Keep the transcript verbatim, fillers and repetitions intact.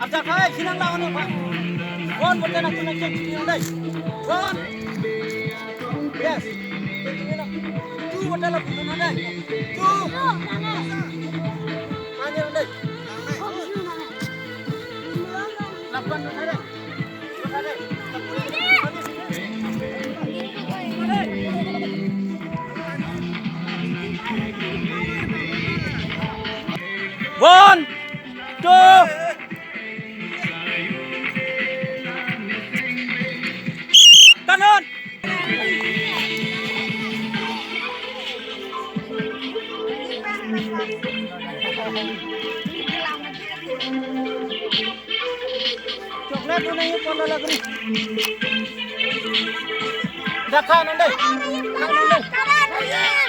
Arjak hai, sinang lawan apa? One button aku nak cek sini, dai. One. Yes. Two button aku nak, dai. Two. Panjang, dai. Lapan button, dai. One, two. Kanon. Chocolate unai pon la kri. Dakha nande. Dakha nande.